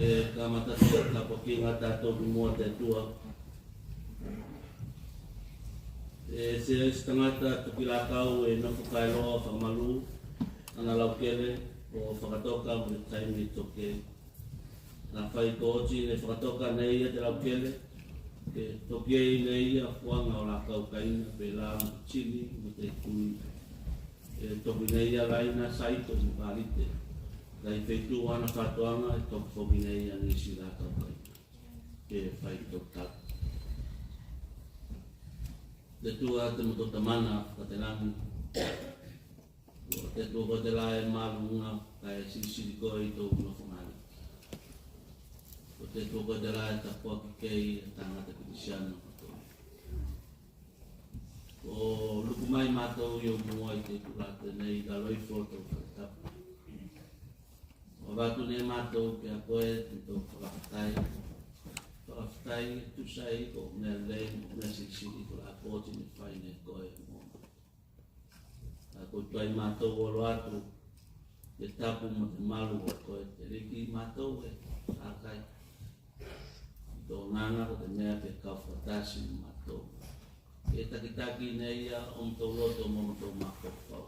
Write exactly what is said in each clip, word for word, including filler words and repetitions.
E kamata te tapuakiga tatou ki mua te Atua. E se isi tagata toki lakau e nofo faeloa fakamalu ana laukele o fakatoka mo le taimi e toki ei. Na fai ko oti ne fakatoka ne ia te laukele ke toki ei ne ia fuaga o lakau kaina pelā mo tini mo te tui. E toki ne ia laina, saito mo kalite. Lai feitu ana fatoaga e toki foki ne ia nisi lakau kaina. Ke fai tou tau. Te Atua te motou Tamana fakatelagi. Ko te Atua ko te la e maluga kae silisili koe i tou nofoga. Ko te Atua ko te la e tapuaki kei a tagata Kerisiano. Ko luku mai matou i ou mua i te itula tenei i lalo ifo o tou fale tapu. Ko avatu ne matou ki a koe te tou fakafetai. Fakafetai e tusa i ko mea lei mo mea silisili kolā ko oti ne fai ne koe mo. A ko tuai matou olo atu te tapu mo te malu o koe te liki matou e akai. Tou Agaga ko te mea ke kau fakatasi mo matou. Ke takitaki ne ia o motou loto mo motou mafaufau.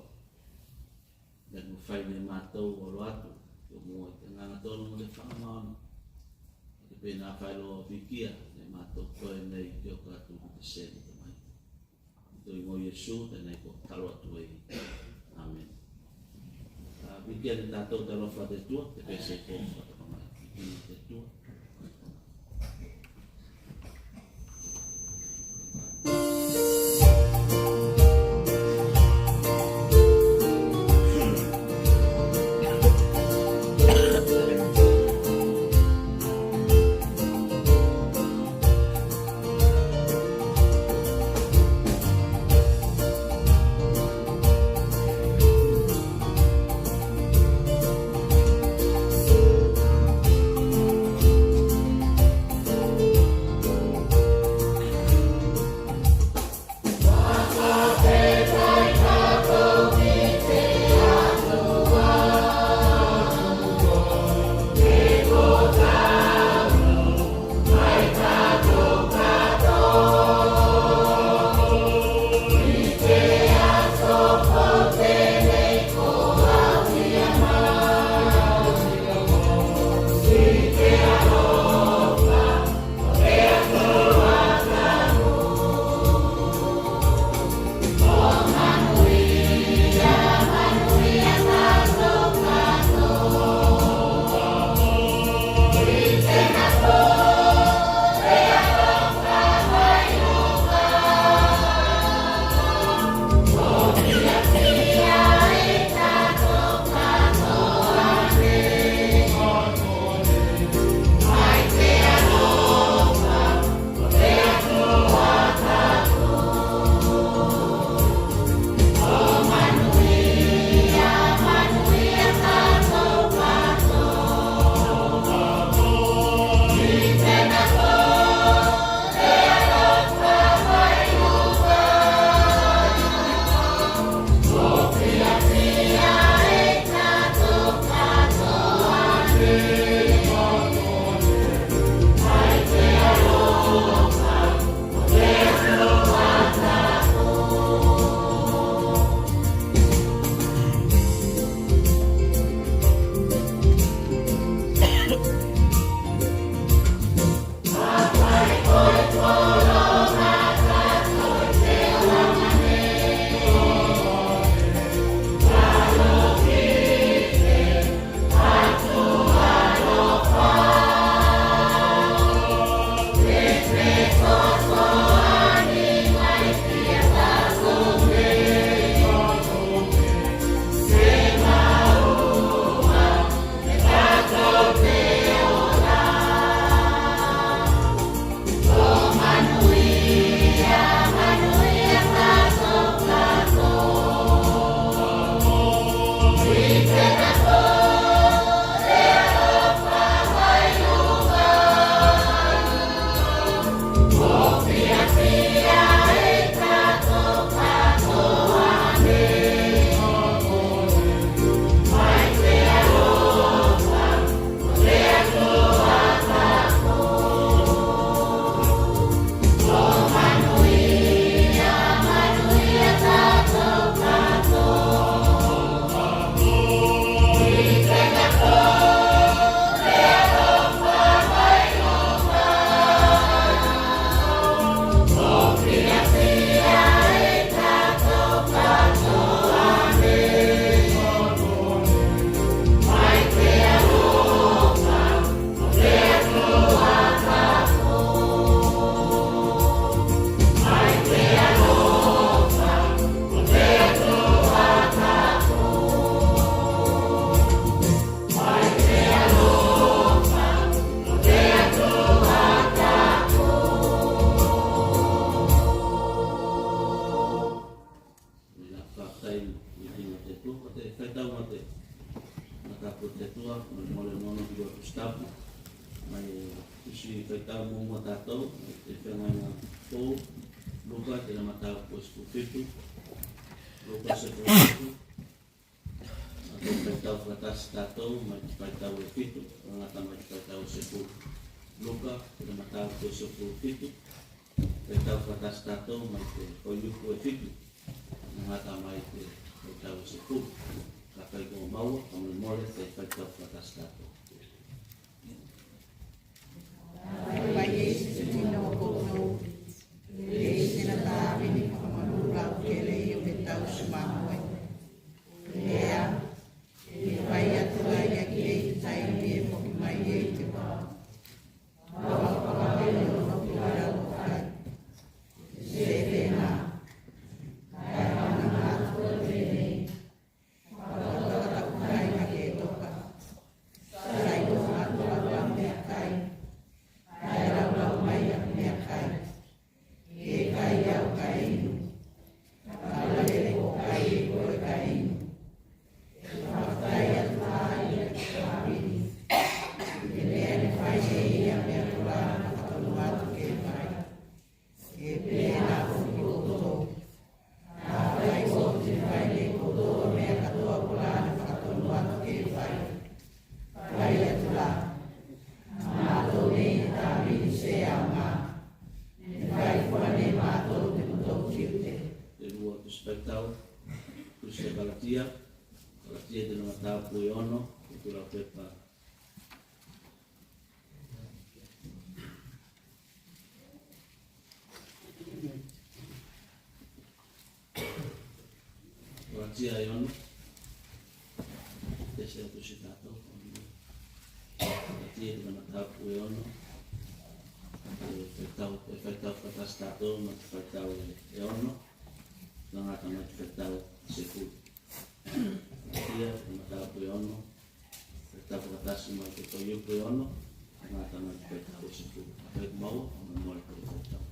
Ia ko fai ne matou olo atu ki ou mua i te Agaga tonu mo te fagamaoni. Ke penā faeloa o vikia ne matou koe nei ki oka atu mo te seni te mai. I te igoa o Iesu tenei ko talo atu ei. Amen. A vikia ne tatou te alofa te Atua, te pese ko fakatoka mai. Vikia ne te Atua. mai tusi faitau muamua tatou, mai te Feagaiga Fou, Luka, tena mataupu e sefulu fitu, Luka sefulu fitu, a te faitau fakatasi tatou, mai te faitau e fitu, gata mai te faitau e sefulu. Luka, tena mataupu e sefulu fitu, faitau fakatasi tatou, mai te fuaiupu e fitu, gata mai te faitau e sefulu. Kafai ko maua, ka molemole, te faitau fakatasi tatou. Fai e isi te tino o koutou, e isi na tavini fakamalulu laukele io me tausi mamoe. Lea, e fai atu ai ia ki ei te taimi e foki mai ei te vao. Vao fakavelo foki vale o fai. Se fena. Kae fana atu o tenei. Fakatoka taku kaiga ke toka. Sa iloa atu au meakai. Kae laulau mai aku meakai. Ke kai au kae inu. Kae lele ko kai e koe kae inu. Fakafetai atu la ia ki te tavini. Te mea ne fai ne ia mea kola na fakatonu atu ke fai. E pela foki koutou. Kafai ko te fai ne koutou mea katoa kola ne fakatonu atu ke fai. Fai atu la. A matou nei ne tavini se aoga. Ne fai fua ne matou te motou tiute. Te lua tusi faitau, tusi a Kalatia, Kalatia tena mataupu e ono, te tulau pepa. Kalatia e ono. Te se tusi tatou. Kalatia tena mataupu e ono. E faitau, e faitau fakatasi tatou, mai te faitau e ono. Gata mai te faitau e sefulu. Kalatia tena mataupu e ono. Faitau fakatasi mai te fuaiupu e ono, gata mai te faitau e sefulu. Kafai ko maua, ka molemole te faitau.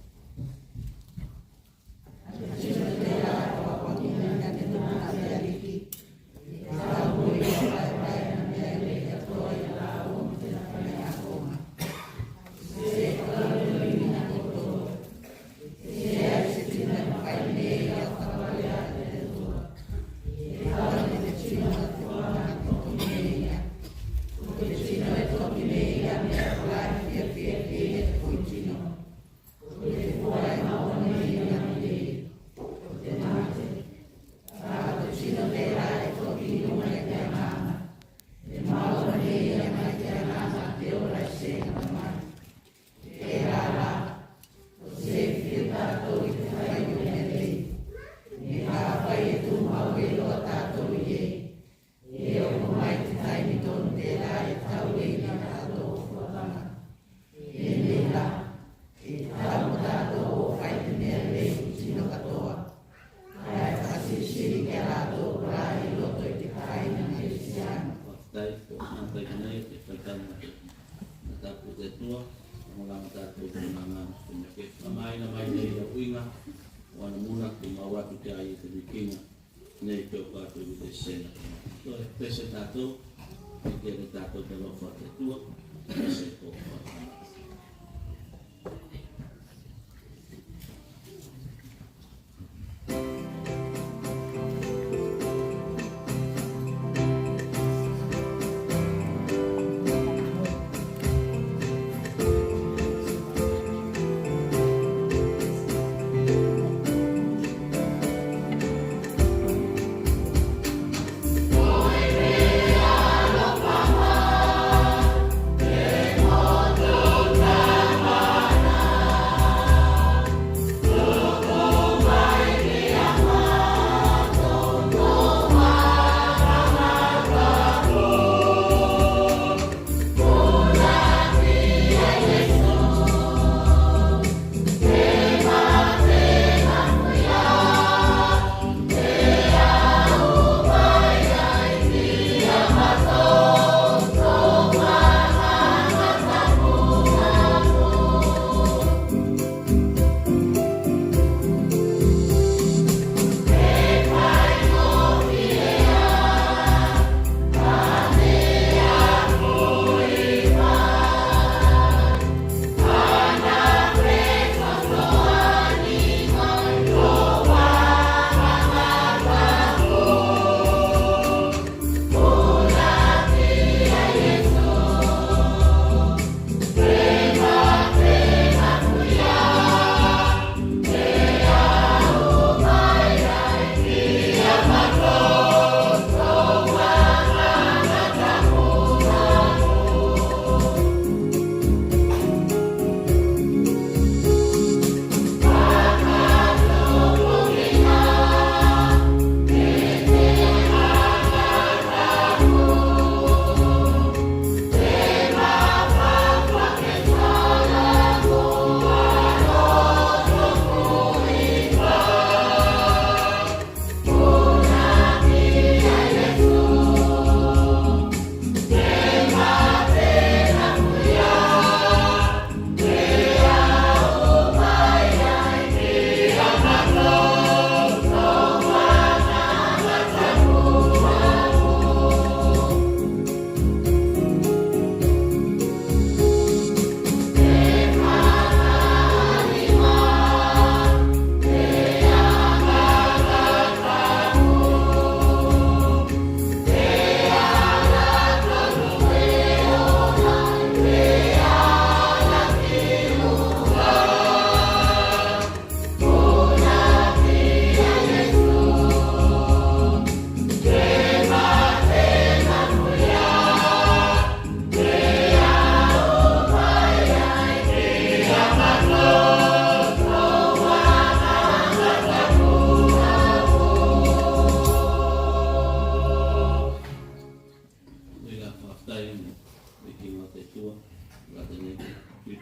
Tela la, ko se fia tatou i te fai o mea lei. Me kafai e tumau eiloa tatou i ei. E oko mai te taimi tonu tela e tau ei ne tatou o fuataga. Tenei la, e tau mo tatou o fai te mea lei ki tino katoa. Kae fakasilisili ki a latou kolā i loto i te kāiga Kerisiano. Fakafetai, ko na tai nei te faitau mai te mataupu o te Atua, mo la mo tatou te managa mo te mea ke fakamāina mai nei i a uiga o ana muna, ke mau atu ki a ia te vikiga nei, ke o katou i te sena. Toe pese tatou, ke ne tatou te alofa te Atua, pese ko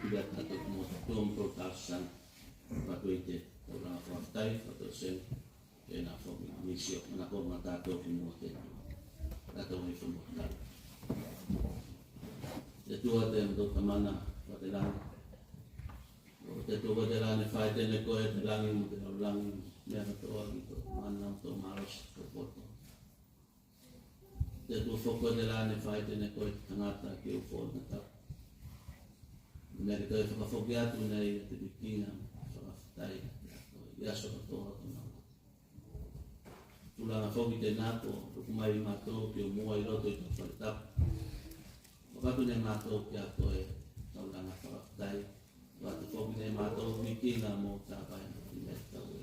Ia tatou ki mua te Atua mo tou talosaga. Fatu i te taulaga fakafetai, fatu sene. Tena foki misio, manako mo tatou ki mua te Atua. Tatou ifo mo talo. Te Atua te motou Tamana fakatelagi. Ko te Atua ko te la ne faitene koe te lagi mo te lalolagi, mea katoa ki tou mana, tou malosi, tou poto. Te Atua foki ko te la ne faitene koe te tagata ki ou fonotapu. Mea ke toe fakafoki atu nei te vikiga fakafetai i aso katoa o te matou. Tulaga foki tena ko tuku mai matou ki ou mua i loto i tou fale tapu. Fakatu ne matou ki a koe taulaga fakafetai. Fakatu foki ne matou vikiga mo tavae mo te mea tau e.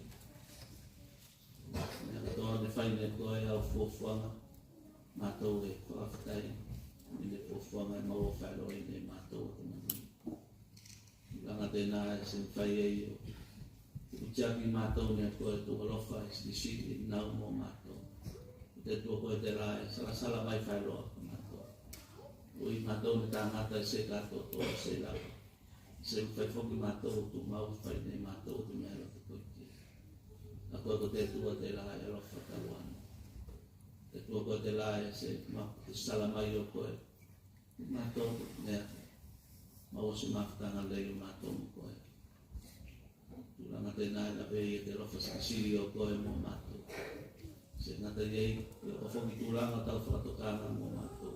Mea katoa ne fai ne koe au fuafuaga, matou e fakafetai i ne fuafuaga e maua faeloa i ne matou o te manuia. Tulaga tena e se fai ei o tuku tiaki matou ne koe tou alofa e silisili nau mo matou. Ko te Atua koe tela e salasala mai faeloa ki matou. Ui matou ne tagata e se katoatoa, se lava. Se fai foki matou o tumau, fai ne matou o te mea loto koe ke. A koe ko te Atua tela e alofa talu ane. Te Atua koe tela e se ma-, sala mai o koe. Matou ko te mea. Maua se mafutaga lei o matou mo koe. Tulaga tena e lavea i te alofa silisili o koe mo matou. Se gata i ei, e oka foki tulaga tau fakatokaga mo matou.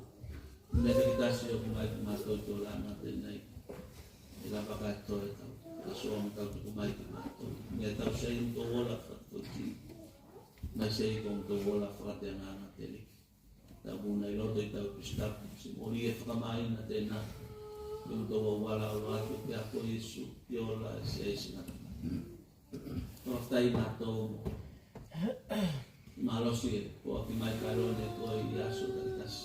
Mea takitasi o ki mai ki matou i tulaga tenei. E lava ka toe tau, ka soa mo tau tuku mai ki matou. Mea tau sei mo tou ola fakatokotiki. Mai sei ko mo tou ola fakateagaga te Aliki. Tau muna i loto i tau pisi tapu, se moli e fakamaina tena. Mo tou auala o atu ki a koe Iesu, ki ola e se isi gata. Fakafetai matou mo malosi e poaki mai faeloa ne koe i aso takitasi.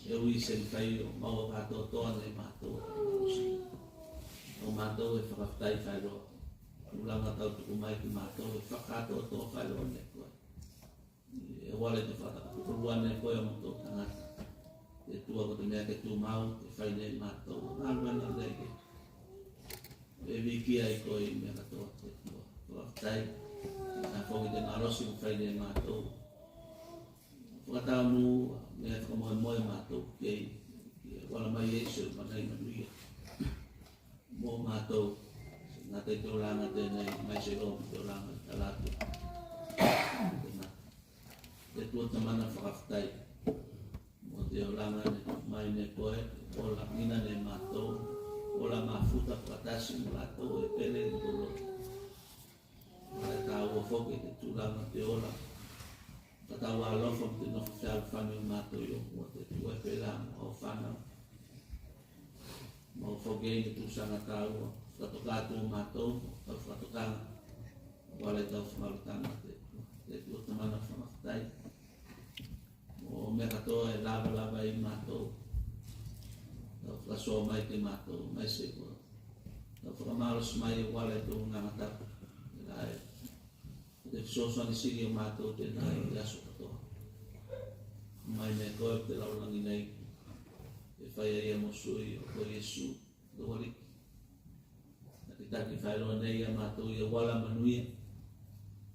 E ui se fai o maua katoatoa ne matou o malosi. O matou e fakafetai faeloa. Tulaga tau tuku mai ki matou e fakakatoatoa faeloa ne koe. E wale te fakatakolua ne koe o matou tagata. Te Atua ko te mea ke tumau, ke fai ne matou. Galuega lei ke. E vikia i koe i mea katoa te Atua. Fakafetai. Na foki te malosi ko fai ne matou. Fakataunu, mea fakamoemoe matou kei. Ke wala mai Iesu, manai manuia. Mo matou, na te tulaga tenei, mai se loa mo tulaga talatu. Te Atua Tamana fakafetai. Mo te olaga ne mai ne koe, ola ina ne matou, ola mafuta fakatasi mo latou e pele mo tou loto. Ola e tāua foki te tulaga te ola. Ka tau alofa mo te nofo fealofani o matou i o mua te Atua e pela mo au fanau. Mo foki ei te tusaga tāua, fakatoka atu o matou, tau fakatokaga. Ola i tau famalutaga te Atua, te Atua Tamana fakafetai. Mo mea katoa e lavalava i matou. Tau fakasoa mai ki a matou, mai se koe. Tau fakamalosi mai e wale tou Agaga Tapu. Tela e. Te fesoasoani sili o matou tenā i aso katoa. Mai me koe te lalolagi nei. E fai a ia mo sui o koe Iesu. Tou Aliki. Takitaki faeloa nei a matou i auala manuia.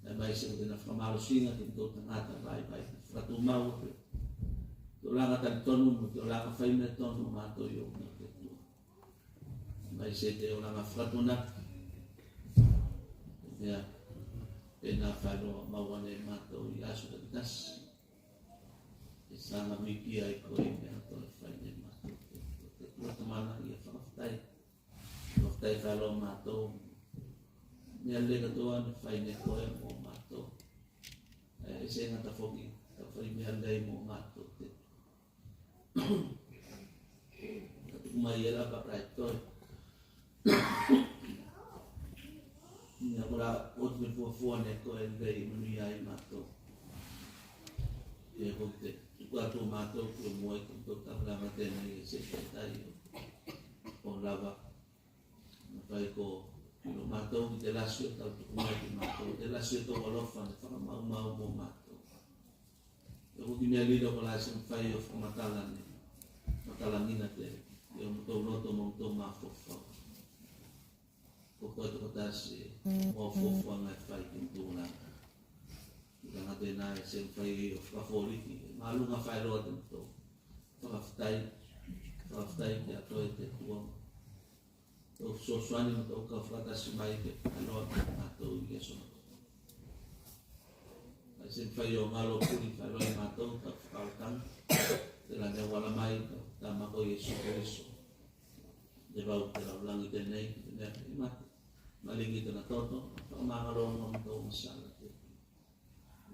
Ae maise ko tena fakamalosiga ki tou tagata vaivai. Fakatumau atu. Te olaga talitonu mo te olaga fai mea tonu o matou i o mua te Atua. Ae maise te olaga fakatuanaki. Ia. Penā faeloa maua ne matou i aso takitasi. E saga vikia i koe i mea katoa e fai ne matou. Te Atua Tamana ia fakafetai. Fakafetai faeloa matou. Mea lelei katoa ne fai ne koe mo matou. E se gata foki, ka fai mea lelei mo matou te. Ka tuku mai e lava ka e toe. Ia ko la oti me fuafua ne koe lei manuia ai matou. Ia ko te tuku atu matou ki o mua i tou taulaga tenei e se taitai o lava. Mafai ko ilo matou ki te lasi o tau tuku mai ki matou, te lasi o tou alofa ne fakamaumau mo matou. Ia ko ki mea lilo ko la e se mafai o fakamatala ne, matalagina te, ia mo tou loto mo tou mafaufau. Ko koe tokotasi mo fuafuaga e fai ki te tulaga. Tulaga tenā e se mafai o fakafoliki, maluga faeloa te motou. Fakafetai, fakafetai ki a koe te Atua. Tou fesoasoani mo tou kau fakatasi mai ke faeloa ki a matou i aso. Kae se mafai o galo puli faeloa i matou, tau fakaolataga. Tela ne auala mai, tau Tama ko Iesu Keliso. Ne vau te lalolagi tenei, te mea ke mate. Maligi tena toto, fakamagalo mo motou agasala te.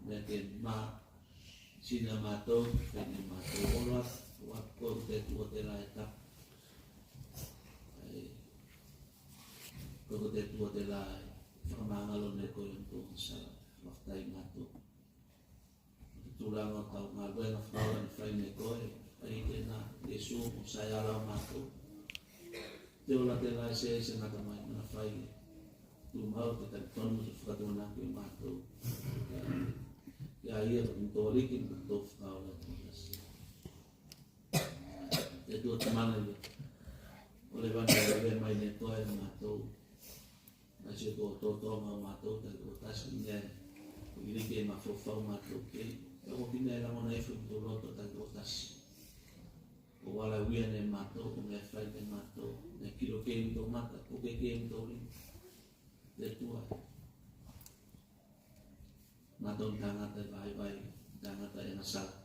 Mea ke masina matou, ke ne matou olo atu, ua ko te Atua tela e tapu. Ai, ko te Atua tela e fakamagalo ne koe motou agasala, fakafetai matou. Tulaga o tau galuega fakaola ne fai ne koe, fai tenā, Iesu, mo saeala o matou. Te ola tela e seai se gata mai, mana fai. Tumau te talitonu mo te fakatuanaki o matou. Ia ia, ko motou Aliki, mo tou fakaola tokotasi. Te Atua Tamana ia. Ole vana e lea mai ne koe matou. Mai se ko totoga o matou tali tokotasi nei. Ko Aliki e mafaufau matou kei. Ia ko kina e lagona ifo i motou loto tali tokotasi. Ko ala uia ne matou, ko mea fai ne matou. Ne kilo kei motou mata, ko ke kei motou liga. Te Atua. Matou ni tagata e vaivai, tagata e agasala.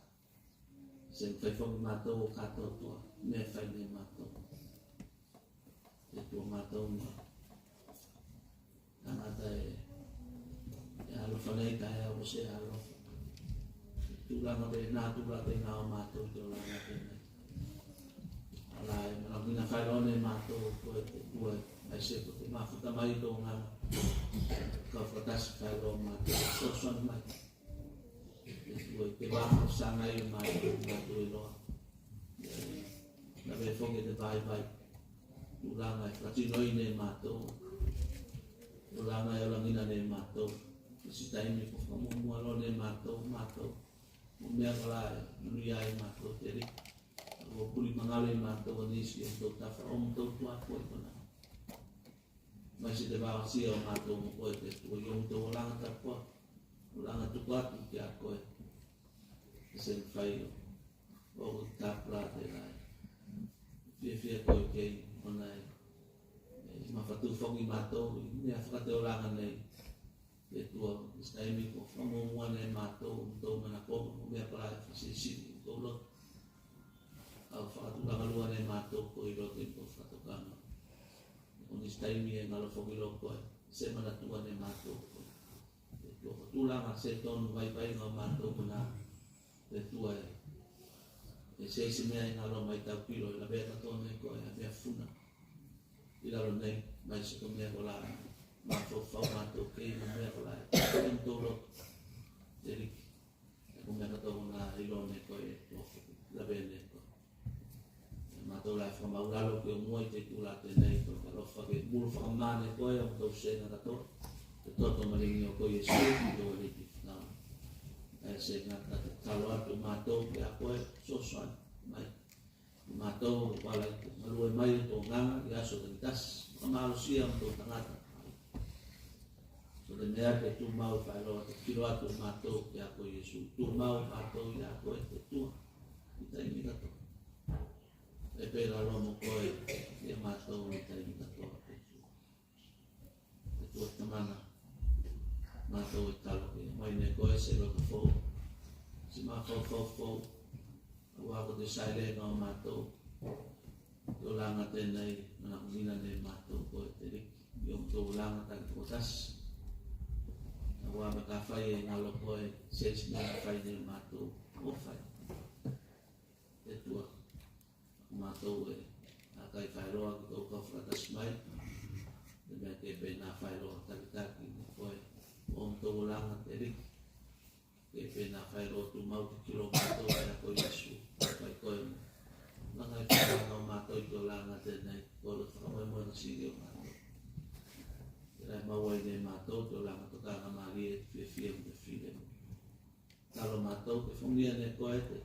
Se mafai foki matou o katoatoa mea e fai ne matou. Te Atua, matou ni tagata e, e alofa nei kae au se alofa. Tulaga penā, tulaga penā o matou i te olaga tenei. Ala e manaʻomia faeloa ne matou koe te Atua, e se ko te mafuta mai o tou Agaga. Kau fakatasi faeloa matou, fesoasoani mai. Te Atua, i te vā fakasagai o matou, matou iloa. Lavea foki te vaivai. Tulaga e fakatinoina ne matou. Tulaga e olagina ne matou. Ko se taimi ko fakamuamua loa ne matou, matou. Mo mea kolā e manuia ai matou te Aliki. Ko puli magalo i matou a nisi o tou tafa, o tou tuakono i konā. Mai se te vavasia o matou mo koe te Atua i o matou olaga tapu, olaga tuku atu ki a koe. E se mafai o, o tapula tela e fiafia koe kei, ona e, e mafatu foki matou i mea fakateolaga nei. Te Atua, i se taimi ko fakamuamua ne matou, tou manakoga, ko mea kolā e fakasilisili tou loto. Au fakatulaga lua ne matou ko i loto i tou fakatokaga. Ko nisi taimi e galo foki loa koe, se manatua ne matou koe. Te Atua, ko tulaga se tonu vaivaiga o matou konā. Te Atua e, e se isi mea e galo mai tau kilo, e lavea katoa ne koe a mea funa. I lalo nei, mai se ko mea kolā, mafaufau matou kei, ko mea kolā, e tou loto. Te Aliki, e ko mea katoa konā, iloa ne koe, e tou, lavea ne koe. Matou la e fakamaulalo ki o mua i te itula tenei, ko te alofa ke mulu fakamā ne koe o tou sega katoa. Te toto maligi o ko Iesu, ko tou Aliki. Na, e se gata te talo atu matou ki a koe, fesoasoani mai. Matou, e ala i te galue mai o tou Agaga, i aso takitasi, fakamalosia o tou tagata. So te mea ke tumau faeloa, te kilo atu matou ki a koe Iesu. Tumau matou i a koe te Atua. I taimi katoa. E pela loa mo koe, i a matou i taimi katoa. Te Atua Tamana, matou e talo ke mai ne koe se loto fou. Se mafaufau fou. Auā ko te saelega o matou. Te olaga tenei, manakoina ne matou koe te Aliki. I o matou olaga takitokotasi. Auā me kafai e galo koe, se isi mea e fai ne matou, o fai. Te Atua, matou e akai faeloa ki tou kau fakatasi mai. Te mea ke penā faeloa takitaki ne koe. O matou olaga te Aliki. Ke penā faeloa tumau te kilo matou ki a koe Iesu, fai koe mo. Laga e faeloa matou i te olaga tenei, ko loto fakamoemoega sili o matou. Tela e maua ei ne matou te olaga tokaga malie, te fiafia mo te filemu. Talo matou ke fagia ne koe te,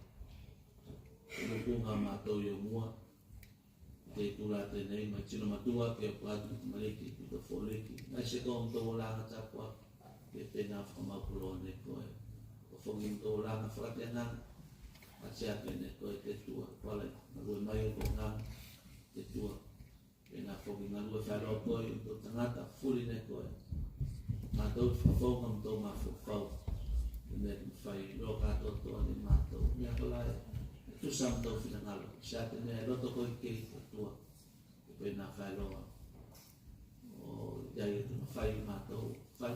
te lukuga matou i o mua. Te itula tenei mai tino matua ke oko atu ki tamaliki, ki tou foliki, mai se ko motou olaga tapuaki, ke tenā fakamau koloa ne koe. Ko foki motou olaga fakatenaga, ati ake ne koe te Atua, kola i galue mai o ko gaga te Atua. Penā foki galue faeloa koe i tou tagata fuli ne koe. Matou fakafoga motou mafaufau. Te mea ke mafai loa katoatoa ne matou mea kola e tusa motou finagalo. Se a te mea e loto koe ki ei te Atua. Ke penā faeloa o i ai o te mafai matou fai.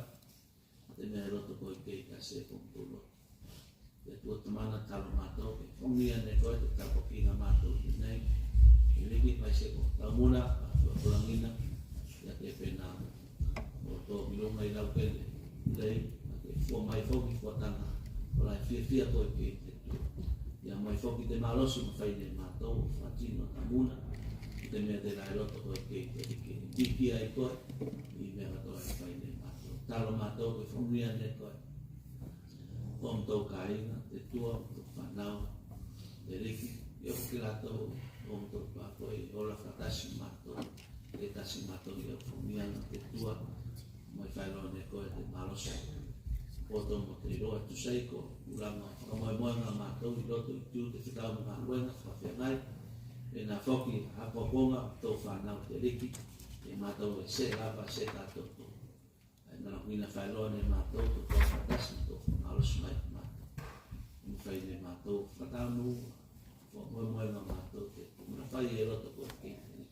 A te mea e loto koe ki ei ka se ko motou loto. Te Atua Tamana, talo matou ke fagia ne koe te tapuakiga matou tenei. Te liki mai se ko Tamuna, a fakafolagina, ia ke penā o to miluga i lau kele lei, a ke fua mai foki fuataga kola e fiafia koe ki ei te Atua. Ia mai foki te malosi mafai ne matou o fakatino Tamuna i te mea telā e loto koe ki ei te liki. Tiki ai koe i mea katoa e fai ne matou. Talo matou ke fagia ne koe o motou kāiga te Atua, o motou fanau te liki. Ia foki latou o motou pakoe ola fakatasi matou, e tasi matou ia fagiaga te Atua. Mai faeloa ne koe te malosi poto mo te iloa e tusa i ko tulaga fakamoemoega a matou i loto i tiu te fekau ma galuega fakafeagai. Penā foki akoakoga tou fanau te liki, e matou e se lava se katoto. Ae malagina faeloa ne matou ko tou fakatasi mo tou fakamalosi mai ki matou. Mafai ne matou fakataunu fakamoemoega a matou te Atua, mafai e loto koe ki ei.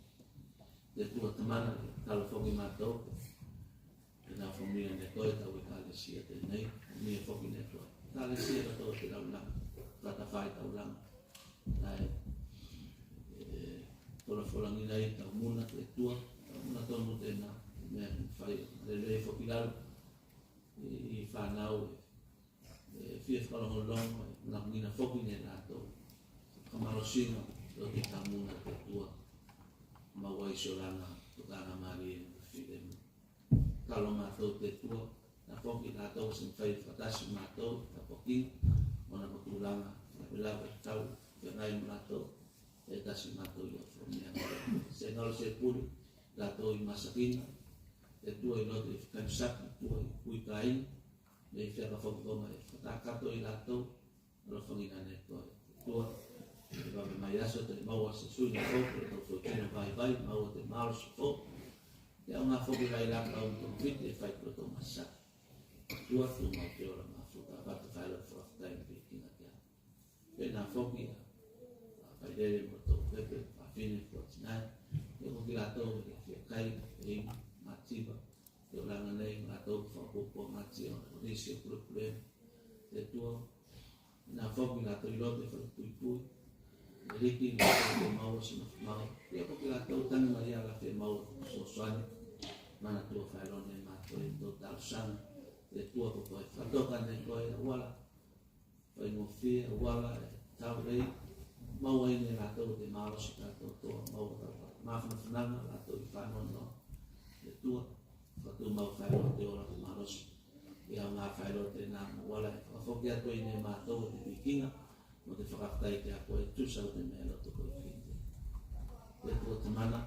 Te Atua Tamana, talo foki matou ke na fagia ne koe tau ekalesia tenei, fagia foki ne koe ekalesia katoa te laulaga, tatafa i taulaga. Ae e folafolagina i Tamuna te Atua, Tamuna tonu tenā, mea e fai lelei foki lalo i fanau e fia fakalogologo, e malagina foki ne latou fakamalosiga o te Tamuna te Atua. Maua i se olaga tokagamalie mo te filemu. Talo matou te Atua, na foki latou se mafai fakatasi matou tapuakiga ona ko tulaga lavelave tau feagai mo latou. E tasi matou ia fagia se galo se puli latou i masakina. Te Atua i loto i fekanisaki, Atua i kui kāiga, me i feaka foki koga e fakatakoto i latou. Alofagina ne koe Atua. E vave mai aso te maua se suiga fou, ko tou foitino vaivai, maua te malosi fou. Te aoga foki vailaka o tou fiti e fai ko tou masaki. Atua, tumau te ola mafuta, avatu faeloa fakafetai mo te vikiga ki a. Penā foki a, a failele mo tou pepe, fafine, ko tinai. Ia foki latou e fia kai, e inu, mativa. Te olaga nei, latou ko fakapuapuagatia ona ko nisi o pulepule. Te Atua, na foki latou i loto e fakapuipui. E liki latou te maua se nofo mau. Ia foki latou tagi mai ia lafe mau o fesoasoani. Manatua faeloa ne matou i tou talosaga. Te Atua, ko koe fakatoka ne koe auala faigofie, auala e tau lei. Maua i ne latou te malosi katoatoa, maua tau mafanafanaga latou i fanoanoa. Te Atua, fakatumau faeloa te ola, te malosi. Ia ma faeloa tenā mo auala e fakafoki atu i ne matou o te vikiga mo te fakafetai ki a koe, tusa o te mea e loto koe ki ei. Te Atua Tamana,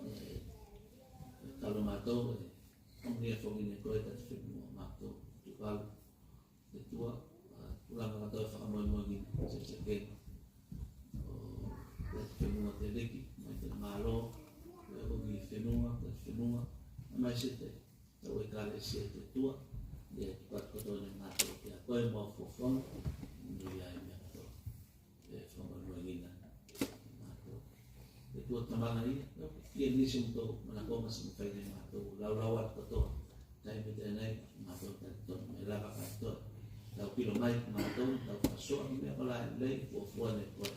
e, e talo matou, e, fagia foki ne koe tatu fenua matou, Tuvalu. Te Atua, a, tulaga katoa e fakamoemoegina, se, se kena. O, te fenua te liki, mai te malo, e o ki fenua, te fenua, a mai se te, tau ekalesia te Atua, ia e tuku atu katoa ne matou ki a koe mo au fofoga, mo ia e mea katoa. E fakamoemoegina matou. Te Atua Tamana ia, ia nisi o motou manakoga se mafai ne matou laulau atu katoa. Taimi tenei, matou talitonu me lava katoa. Tau kilo mai ki matou, tau fakasoa ki mea kola e lei, fuafua ne koe.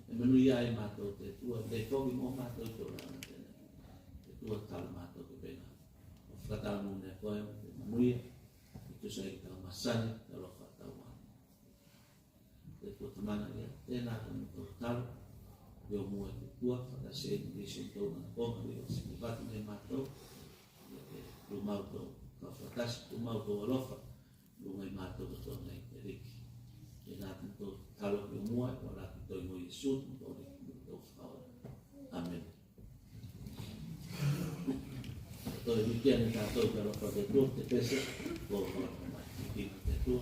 E manuia ai matou te Atua, lei foki mo matou i tulaga tenei. Te Atua, talo matou ke penā. O fakataunu ne koe, te manuia, i tusa i tau masani, talofa, tau mana. Te Atua Tamana ia, tenā ko motou talo. Ia o mua te Atua, fakatasi ei mo nisi o tou manakoga, ia o siki vatu ne matou. Ia ke tumau tou, ka fakatasi tumau tou alofa. Luga i matou katoa nei te liki. Tenā ko motou talo ia o mua, ko laki tou igoa Iesu, ko motou liki, ko motou fakaola. Amen. Toe viki ane tatou i te alofa o te Atua, te pese ko fakamamafa mai. Ki te Atua.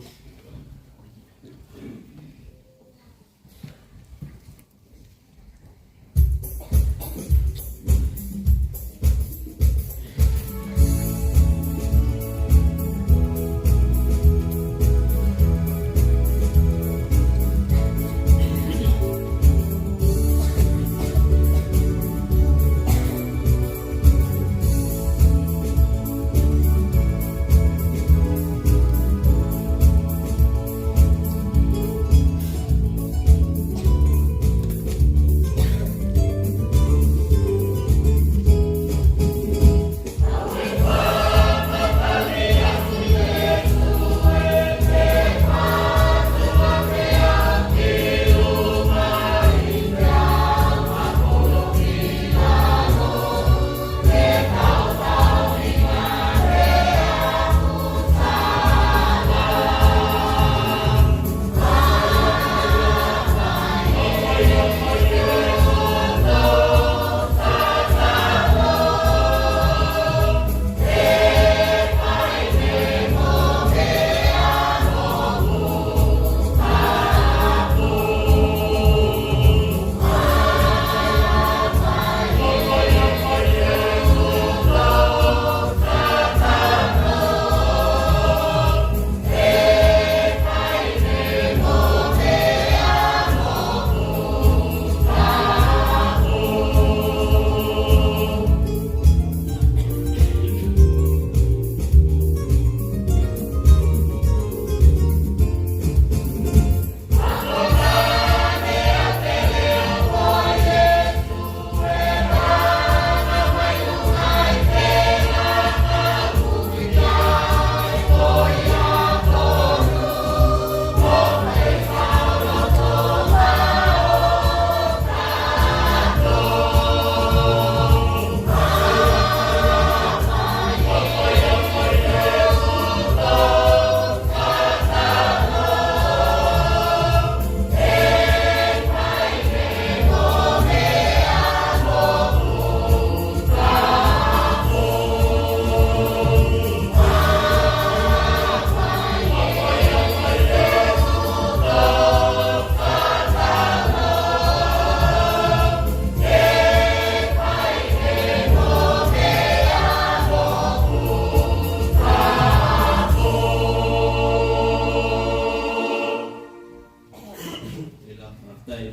Tela, fakafetai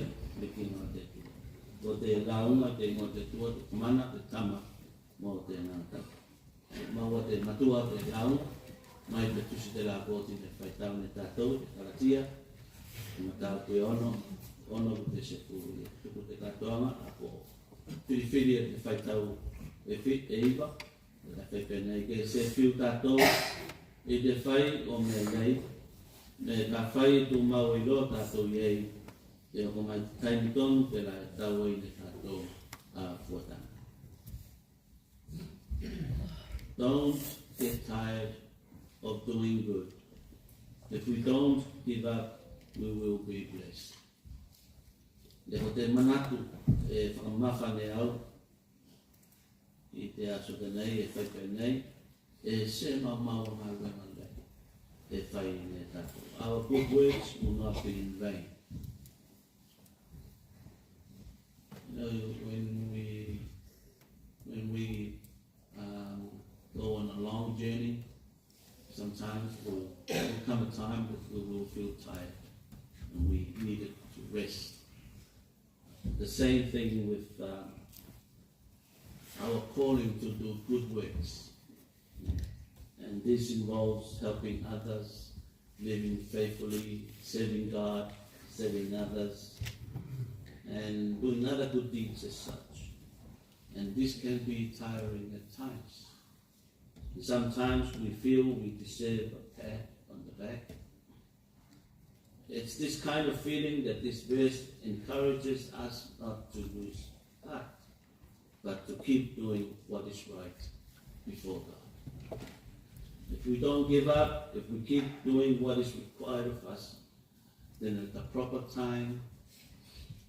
ki te Atua. Ko te lauga te igoa o te Atua, te Tamana, te Tamana mo te Agaga Tapu. Maua te matua te lauga mai te tusi telā ko oti ne faitau ne tatou i te Kalatia, te mataupu e ono, ono ki te sefulu. Ia tuku te katoaga, a ko filifili e te faitau e fi-, e iva, e fai penei: Ke se fiu tatou i te fai o mea nei, me kafai e tumau eiloa tatou i ei, e oko mai te taimi tonu telā e tau ei ne tatou a fuataga. Don't get tired of doing good. If we don't give up, we will be blessed. Ia ko te manatu e fakamamafa ne au i te aso tenei, e fai penei, e se maumau a galuega lei e fai ne tatou. Our good works will not be in vain. You know, when we, when we, um, go on a long journey, sometimes will, will come a time that we will feel tired and we need it to rest. The same thing with, um, our calling to do good works. And this involves helping others, living faithfully, serving God, serving others, and doing other good deeds as such. And this can be tiring at times. Sometimes we feel we deserve a pat on the back. It's this kind of feeling that this verse encourages us not to lose heart, but to keep doing what is right before God. If we don't give up, if we keep doing what is required of us, then at the proper time,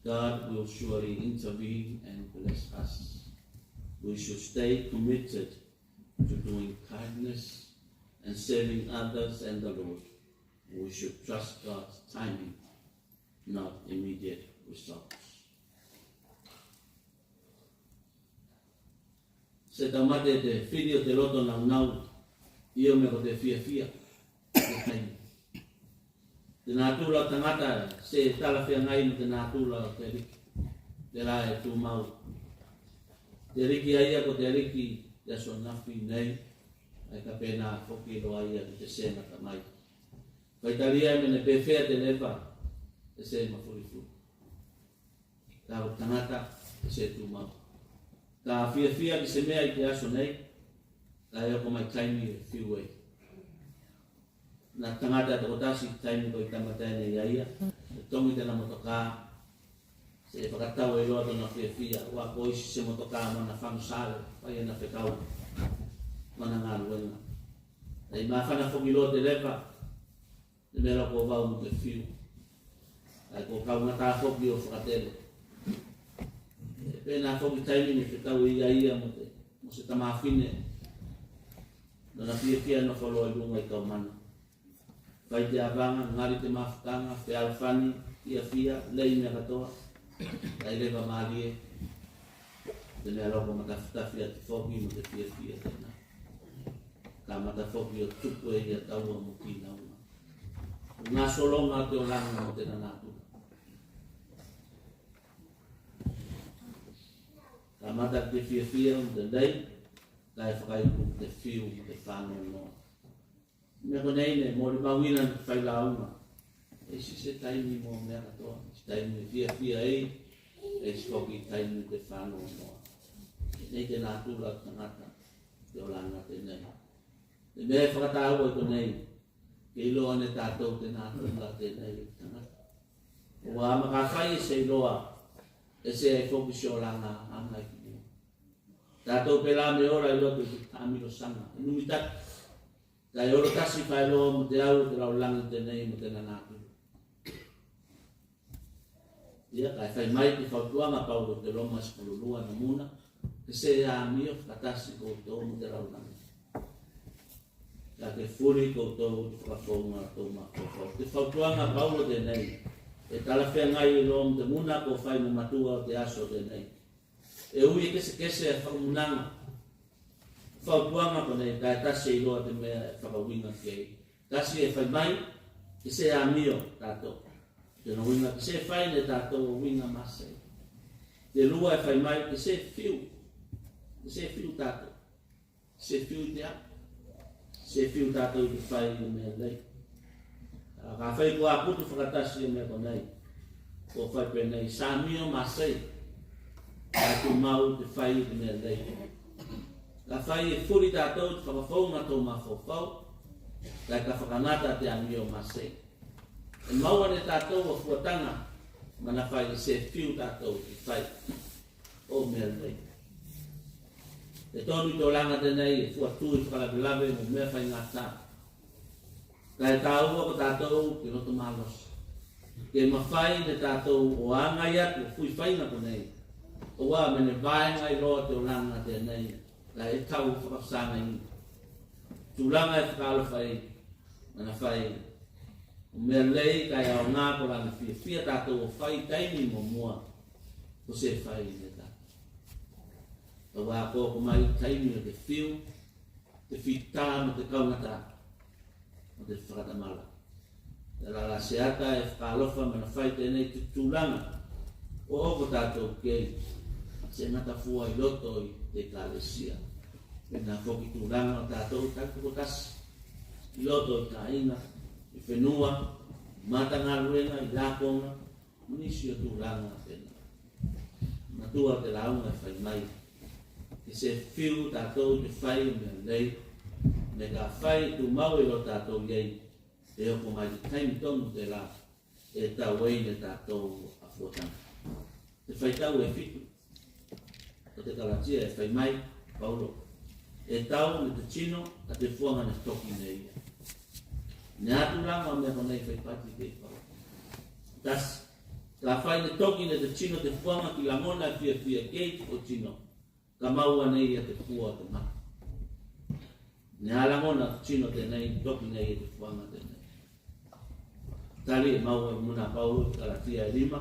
God will surely intervene and bless us. We should stay committed to doing kindness and serving others and the Lord. We should trust God's timing, not immediate results. Se taumate te fili o te loto naunau, io me ko te fiafia. Te natura o tagata se talafeagai mo te natura o te Aliki. Tela e tumau. Te Aliki a ia ko te Aliki te aso nafi nei, ae ka penā foki loa ia ki te se gata mai. Faitalia me ne pefea te leva, e se mafulifuli. Ka o tagata e se tumau. Ka fiafia ki se mea i te aso nei, kae oko mai taimi e fiu ei. Na tagata tokotasi taimi ko i tamata nei a ia, e togi tena motoka, se fakatau ei loa tona fiafia, ua ko isi se motoka mo ana fagu sale, fai ana fekau, mo ana galuega. Kae mafana foki loa te leva, te mea la ko vau mo te fiu. Kae ko kaugata foki o fakatele. E penā foki taimi ne fekau ei a ia mo te, mo se tamafine. Nona fiafia nofo loa i luga i kaumana. Fai te avaga, gali te mafutaga, fealofani, fiafia, lei mea katoa. Kae leva malie. Te mea la ko matafitafi atu foki mo te fiafia tena. Kamata foki o tupu ei a taua mo kinauga. Gasologa te olaga mo tena natura. Kamata ki te fiafia mo te lei, kae fakaiku ki te fiu mo te fanoanoa. Mea konei ne molimauina ne te failauga. E isi se taimi mo mea katoa, se taimi e fiafia ei, e isi foki taimi te fanoanoa. Nei te natura o tagata, te olaga tenei. Te mea e fakatāua i konei, ke iloa ne tatou te natura tenei o tagata. Ua makafai e se iloa, e se ai foki se olaga aga i mua. Tatou pelā me ola i loto i te amilosaga, e numitaki. Kae olo tasi faeloa mo te au o te lalolagi tenei mo tena natura. Ia kae fai mai te fautuaga a Paulo i te Roma sefulu lua na muna, ke se amio fakatasi koutou mo te lalolagi. Kae ke fuli koutou i te fakafouga o tou mafaufau. Te fautuaga a Paulo tenei e talafeagai loa mo te muna ko fai mo matua o te aso tenei. E ui e kesekese a fakamunaga. Fautuaga konei kae tasi eiloa te mea e fakauiga ki ei. Tasi e fai mai ke se amio tatou. Tena uiga ke se fai ne tatou o uiga masei. Te lua e fai mai ke se fiu. Ke se fiu tatou. Se fiu i te ā? Se fiu tatou i te fai o mea lei. A, kafai ko aputu fakatasi o mea konei, ko fai penei, se amio masei. Kae tumau te fai o te mea lei. Kafai e fuli tatou i te fakafouga o tou mafaufau, kae ka fakagata te amio masei. E maua ne tatou a fuataga, manafai e se fiu tatou i te fai o mea lei. E tonu i te olaga tenei e fua tu i fakalavelave mo mea faigata. Kae tāua ko tatou ke loto malosi. Ke mafai ne tatou o agai atu o fui faiga konei. Auā me ne vaega eiloa te olaga tenei. Kae e tau fakafesagaina. Tulaga e fakaalofa ei. Manafai o mea lei kae aoga kolā ne fiafia tatou o fai taimi muamua. Ko se fai ne tatou. Auā ko oko mai taimi o te fiu, te fita mo te kaugata, mo te fakatamala. Tela la se ata e fakaalofa manafai tenei te tulaga o oko tatou ki ei, se gata fua i loto i te Ekalesia. Penā foki tulaga o tatou takitokotasi i loto i kāiga, i fenua, matagaluega, i akoga, mo nisi o tulaga tenā. Matua te lauga e fai mai ke se fiu tatou i te fai o mea lei, me kafai e tumau eiloa tatou i ei, e oko mai te taimi tonu telā e tau ei ne tatou a fuataga. Te faitau e fitu o te Kalatia e fai mai Paulo, e tau ne te tino a te fuaga ne toki ne ia. Ne a tulaga o mea konei faipati kei Paulo. Tasi, Kafai ne toki ne te tino te fuaga ki lagona e fiafia ki ei te foitino, ka maua ne ia te fua o te mate. Ne a lagona te tino tenei, toki ne ia te fuaga tenei. Tali e maua i muna a Paulo i Kalatia e lima.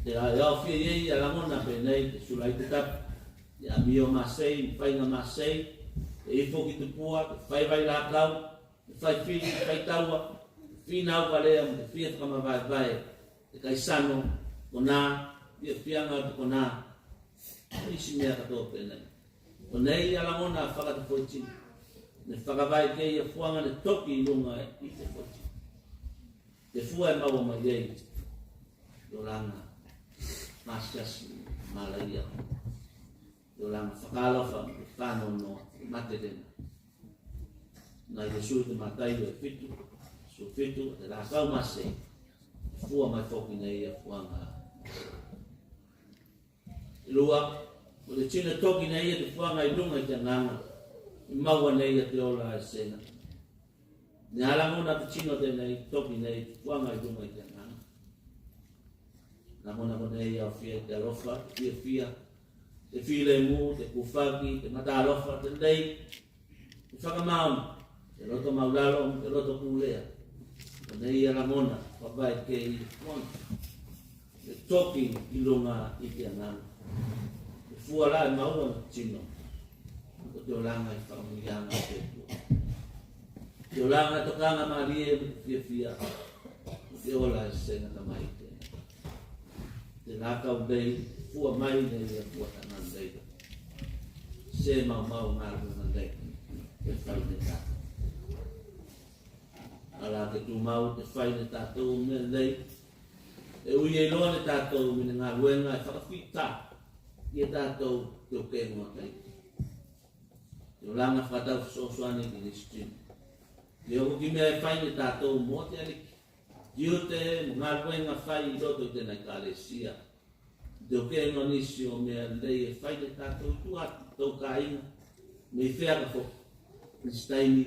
E a, e aofia i ei a lagona penei, te sula i te tapu, te amio masei, faiga masei, te ifo ki tupua, te fai vailakau, te fai fili, te fai taua, te finau valea mo te fia fakamavaevae, te kaisano, konā, fiafiaga o te konā, mo isi mea katoa penei. Konei a lagona fakatafoitino. Ne fakavae ki ei a fuaga ne toki i luga i te foitino. Te fua e maua mai ei te olaga maasiasi, malaia. Te olaga fakaalofa, te fanoanoa, te mate tenā. Na Iesu i te Mataio e fitu, sefulu fitu, te lakau masei. Fua mai foki ne ia a fuaga. Lua, ko te tino e toki ne ia te fuaga i luga i te Agaga, e maua ne ia te ola e sega. Ne a lagona te tino tenei, toki ne ia te fuaga i luga i te Agaga. Lagona konei e aofia i te alofa, te fiafia, te filemu, te kufaki, te mataalofa, te lei, te fakamaoni, te loto maulalo, te loto kulea. Konei a lagona fakavae ki ei a fuaga ne toki i luga i te Agaga. Te fua la e maua ne te tino, ko te olaga i fakamuiaga o te Atua. Te olaga e tokagamalie mo te fiafia, ko te ola e sega tamai tenā. Te lakau lei, fua mai ne ia a fua taga lei. Se maumau galuega lei e fai ne tatou. A la te tumau te fai ne tatou mea lei, e ui ei loa ne tatou me ne galuega e fakafita ki a tatou te ukega o taimi. Te olaga fakatau fesoasoani ki nisi tino. Te oko ki mea e fai ne tatou mo te Aliki. Tiute mo galuega fai i loto i tena Ekalesia. Te ukega o nisi o mea lei e fai ne tatou i tua atu, tou kāiga, me i fea ka foki. Nisi taimi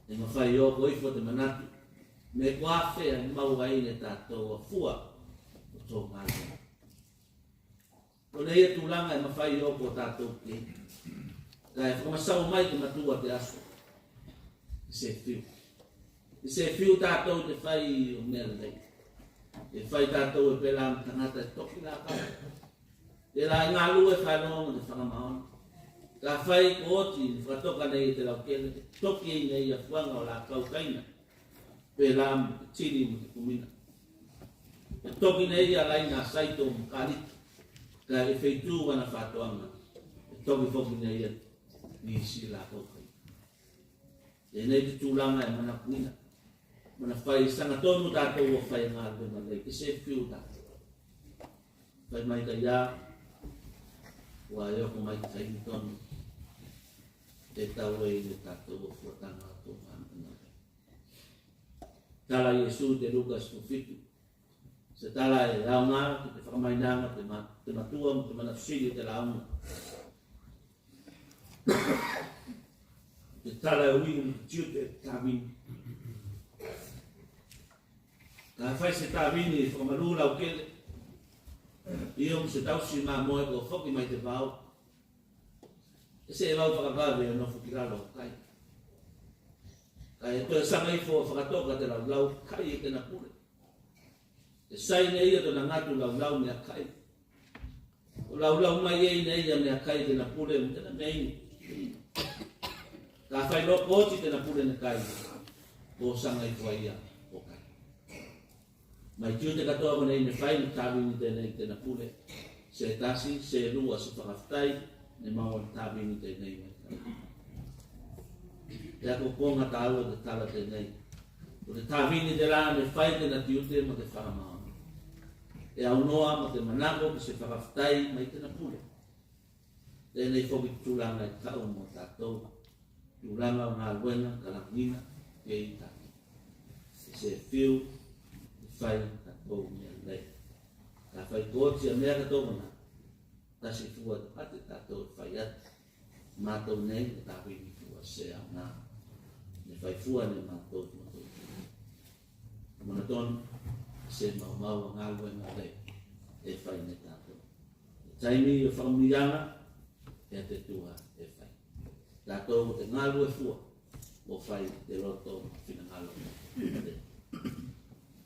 e mafai o oko ifo te manatu me ko afea e maua ei ne tatou a fua o tou galuega. Konei a tulaga e mafai o oko tatou ke, kae fakamasau mai te matua o te aso. E se fiu. E se fiu tatou te fai o mea lei. E fai tatou e pelā mo tagata e toki lakau. Telā e galue faeloa mo te fakamaoni. Kafai ko oti ne fakatoka ne ia te laukele, e toki ei ne ia a fuaga o lakau kaina. Pelā mo te tili mo te kumina. E toki ne ia a laina a saito mo kaliki. Kae feitu ana fatoaga, e toki foki ne ia nisi lakau kaina. Tenei te tulaga e manakuina. Manafai saga tonu tatou o fai a galuega lei, ke se fiu tatou. Fai mai kaia, ua e oko mai te taimi tonu e tau ei ne tatou o fuataga o tou galuega lei. Tala a Iesu i te Luka sefulu fitu. Se tala e aoga ki te fakamainaga o te ma-, te matua mo te manatu sili o te lauga. Te tala e ui mo te tiute e tavini. Kafai se tavini e fakamalū laukele, io mo se tausi mamoe ko foki mai te vao, e se vau fakavave o nofo ki lalo o kai. Kae toe saga ifo o fakatoka te laulau kai e tena pule. E sai ne ia tona gatu laulau meakai. O laulau mai ei ne ia meakai tena pule mo tena mea inu. Kafai loa ko oti tena pule ne kai, ko saga ifo a ia o kai. Mai tiute katoa konei ne fai ne tavini tenei tena pule. Se tasi, se lua, se fakafetai, ne maua ne tavini tenei mai. Te akoakoga tāua o te tala tenei, ko te tavini telā ne fai tena tiute mo te fakamaoni. E aunoa mo te manako ki se fakafetai mai tena pule. Tenei foki te tulaga e tau mo tatou. Tulaga o galuega ka lagina ke i tatou. E se fiu te fai tatou mea lei. Kafai ko oti a mea katoa konā, tasi fua te pati tatou e fai atu. Matou nei e tavini fua, se aoga ne fai fua ne matou, matou. Monotonu, se maumau a galuega lei e fai ne tatou. Taimi o fakamanuiaga, e te Atua e fai. Tatou e galue fua mo fai te loto finagalo.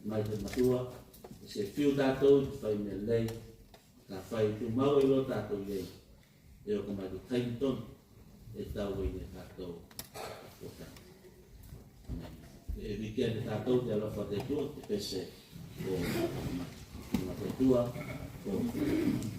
Mai te matua, e se fiu tatou te fai mea lei, kafai tumau e iloa tatou i ei, e oka mai te taimi tonu e tau ei ne tatou. E vikia ne tatou te alofa te Atua, te pese o mai. Te Atua o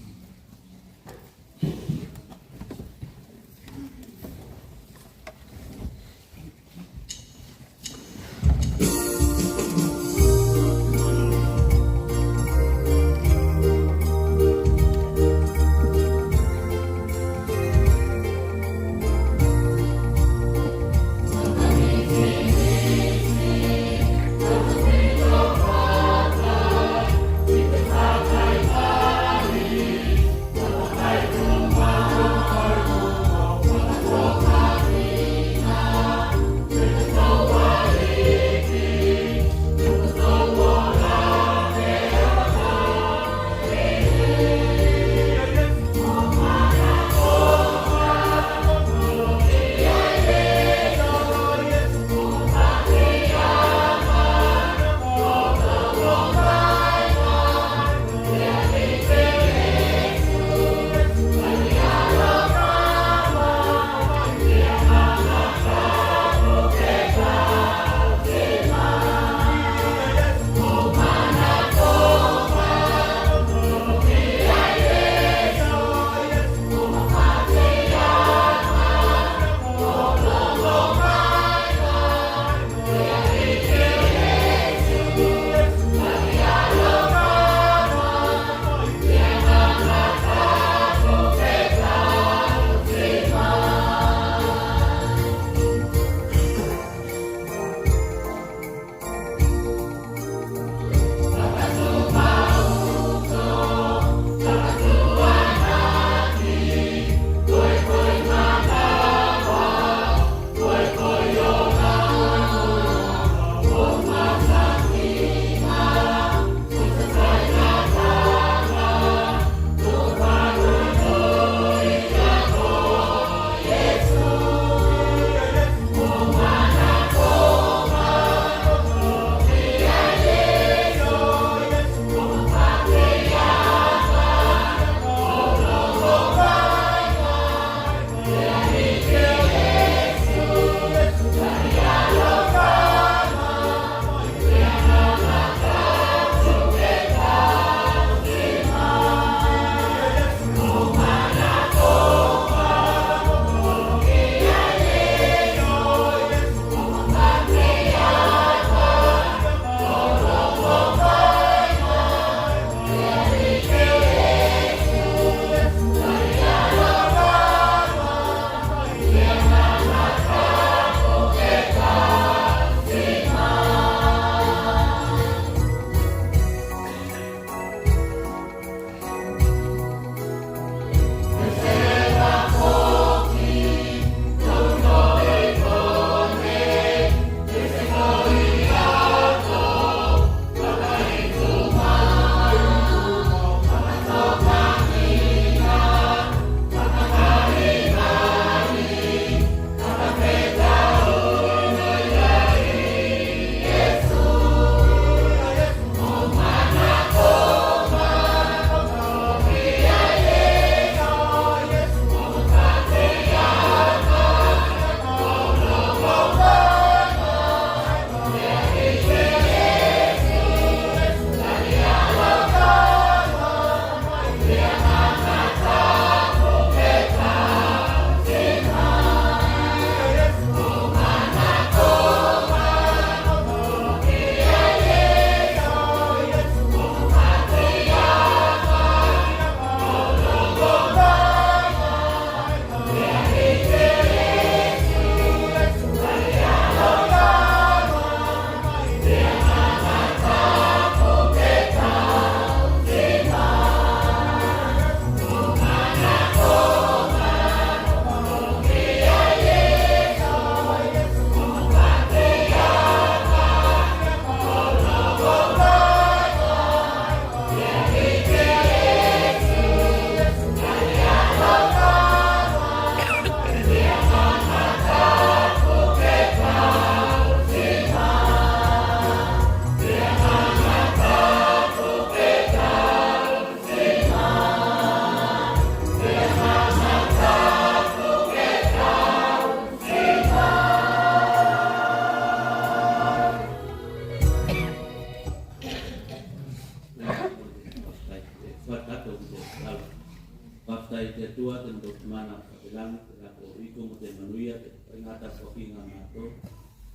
Te Atua, te matou Tamana o i lagi, te lako iko mo te manuia, te faiga tapuakiga a matou.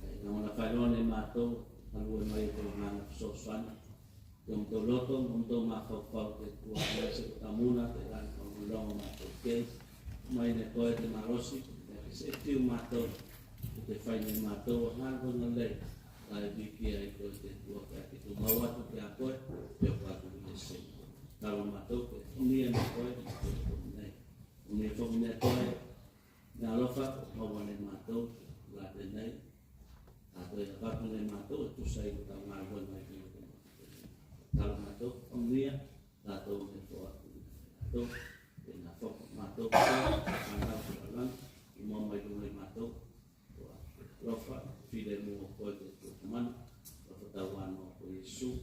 E lagona faeloa ne matou, galue mai o tou agaga fesoasoani. Ia matou loto, matou mafaufau te Atua, mai se ko tamuna, te lagi faʻalogologo matou kei. Mai ne koe te malosi, ia ke se fiu matou, ko te fai ne matou a galuega lei, kae viki ai koe te Atua, kae ke tumau atu ki a koe, pe o atu ki te seni. Talo matou ke fagia ne koe, matou nei. Fagia foki ne koe, ne alofa, maua ne matou, la tenei. A toe avatu ne matou e tusa i ko tau galuega i te matou. Talo matou, fagia, latou ne foaki atu. Latou, e na foaki matou, fanau te lalolagi, i mua mai luga i matou. Alofa, filemu o koe te Atua Tamana, alofa tauanoa o koe Iesu.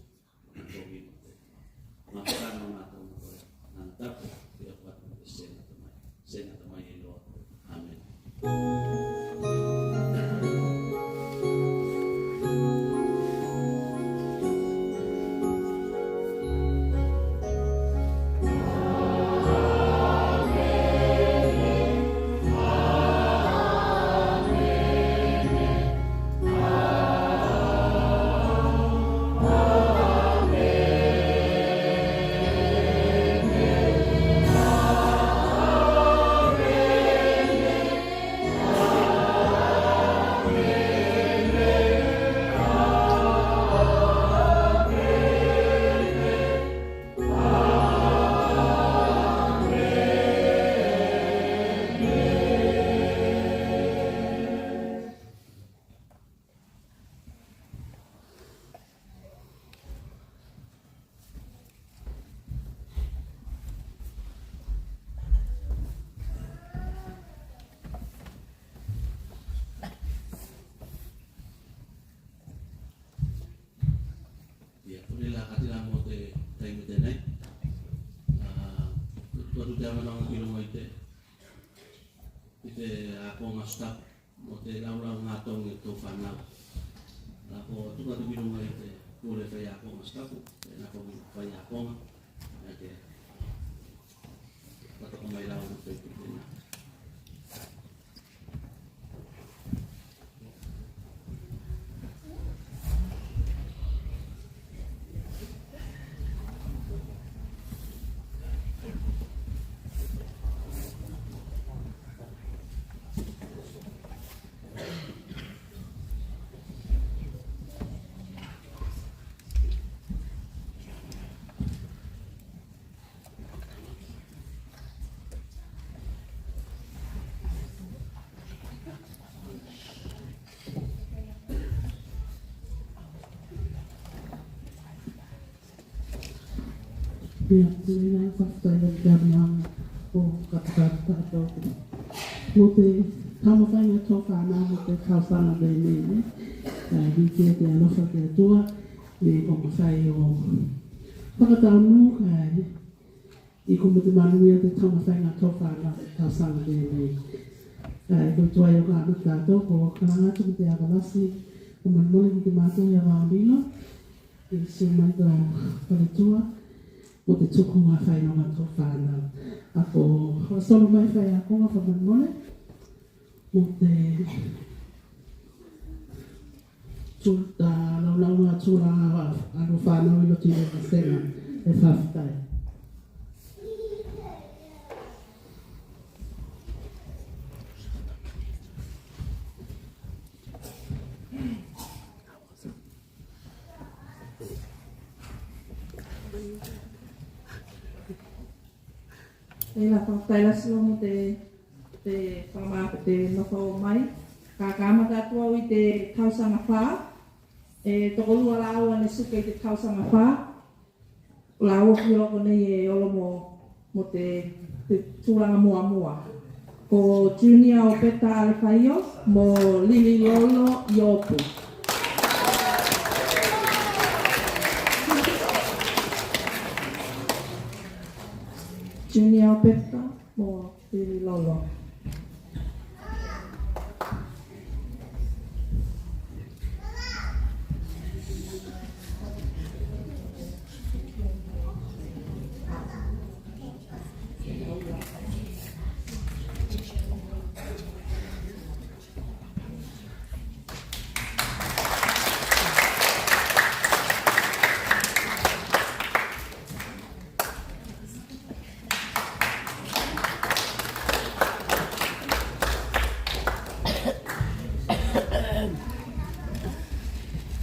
Ia, ko le la kati la mo te taimi tenei. A, ko, ko te avanoa ki luga i te, i te akoga aso tapu mo te laulauga togi o tou fanau. A, ko tuku atu ki luga i te pule faiakoga aso tapu, e na ko faiakoga, e ke patoko mai lau mo te pule na. Ia, tena fakafetai i te avanoa o fakatapatapa atu mo te taumafaiga o fanau mo te tausaga nei, ne. Kae vikia te alofa o te Atua, ne ko mafai o fakataunu, kae iko mo te manuia te taumafaiga o fanau te tausaga nei. Kae ko tuai o ka atu tatou ko kalaga atu ki te avalasi, ko manuia ki te matou ia vaolilo. Iesu mai ka faletua mo te tuku a failoga o fanau. A ko solo mai faiakoga fakamolemole mo te tu, a, laulauga tulaga a fanau i loto i le vasega. E fakafetai. Tela, fakafetai lasi loa mo te, te fakamā, te nofo mai. Ka kamata atu au i te tausaga fa, e tokolua lāua ne suka i te tausaga fa. Lāua foki loa konei e olo mo, mo te, te tulaga muamua. Ko Junior Opeta Alefaio mo Lililolo Iopu. Junior Opeta mo Lililolo.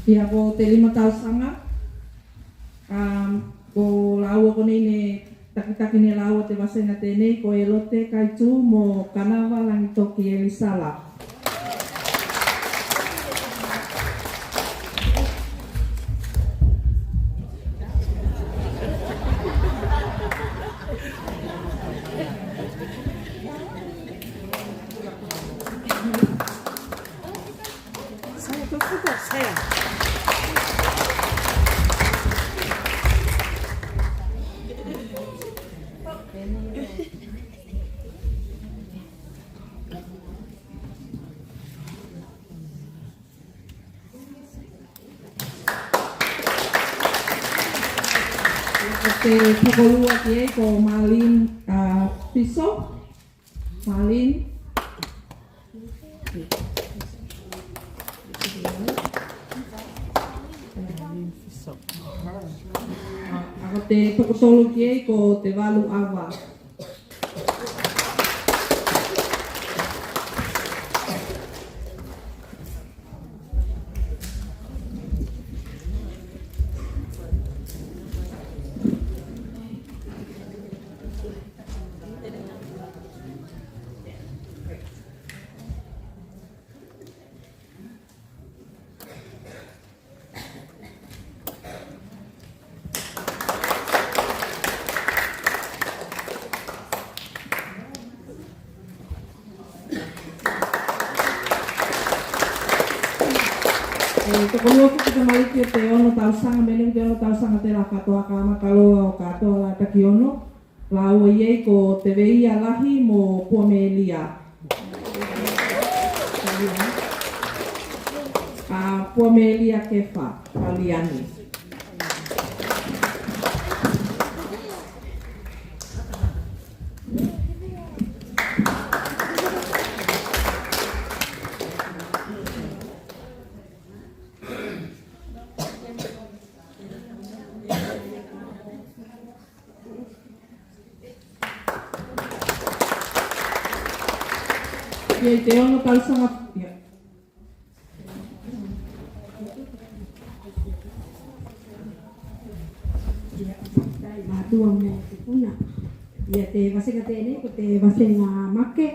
Ia ko te lima tausaga, a, ko laua konei ne takitaki ne laua te vasega tenei ko Elote Kaitu mo Kanava Lagitoki Elisala. Ko te tokolua ki ei ko Marlene, a, Fiso. Marlene. A ko te tokotolu ki ei ko Tevalu Ava. E tokolua foki tamaliki o te ono tausaga, me ne te ono tausaga tela katoa, ka amata loa o katoa la taki ono. Laua i ei ko Teveia Lahi mo Puamelia. A, Puamelia Kefa Paliani. Ia, i te ono tausaga, ia. Ia, matua mo tupuna. Ia, te vasega tenei ko te vasega Make,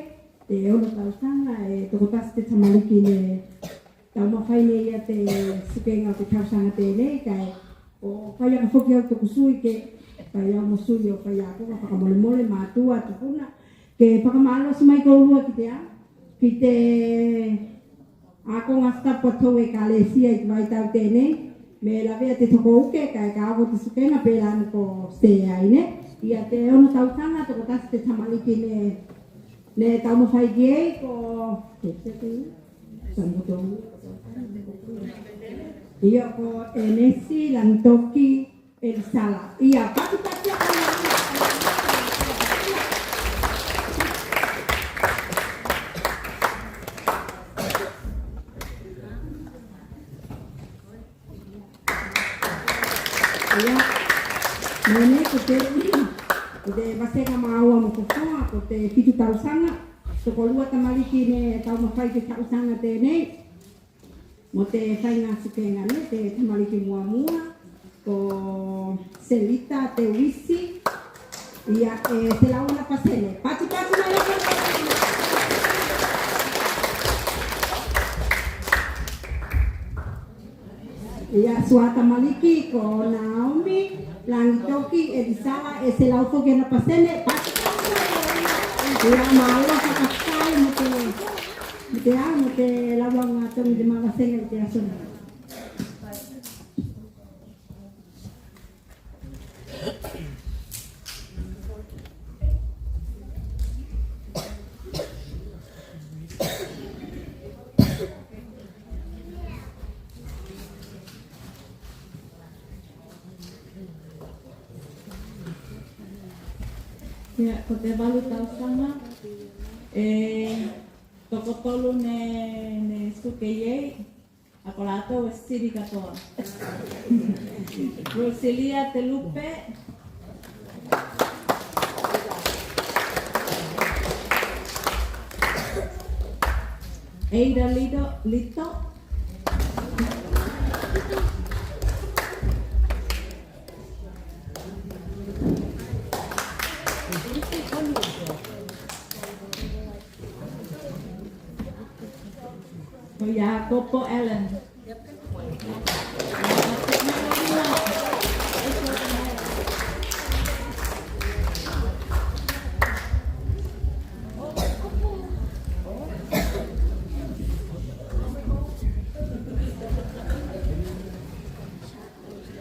te ono tausaga, e tokotasi te tamaliki ne taumafai ne ia te sukega o te tausaga tenei, kae ko fai aka foki au toku sui ke fai au mo sui o faiakoga. Fakamolemole matua, tupuna, ke fakamalosi mai koulua ki te a, ki te akoga staff o tou ekalesia i te vaitau tenei, me lavea te tokouke kae ka oko te sukega pelā me ko seai ne. Ia, te ono tausaga, tokotasi te tamaliki ne, ne taumafai ki ei ko, ia, ko Enesi Lagitoki Elisala. Ia, patipati aka. Ia, mo nei ko te, ko te vasega maua mo fofoga, ko te fitu tausaga, tokolua tamaliki ne taumafai te tausaga tenei mo te faiga sukega nei, te tamaliki muamua ko Selita Teuisi, ia, e selau ana pasene. Patipati mai loa. Ia, suā tamaliki ko Naomi Lagitoki Elisala, e selau foki ana pasene. Patipati mai loa. Ia, malo faafetai mo te, mo te a, mo te lauga togi te mavasega i te aso nei. Ia, ko te valu tausaga, e tokotolu ne, ne suke i ei, a ko latou e sili katoa. Roselia Telupe. Ada Lito, Lito. Iakopo Allen.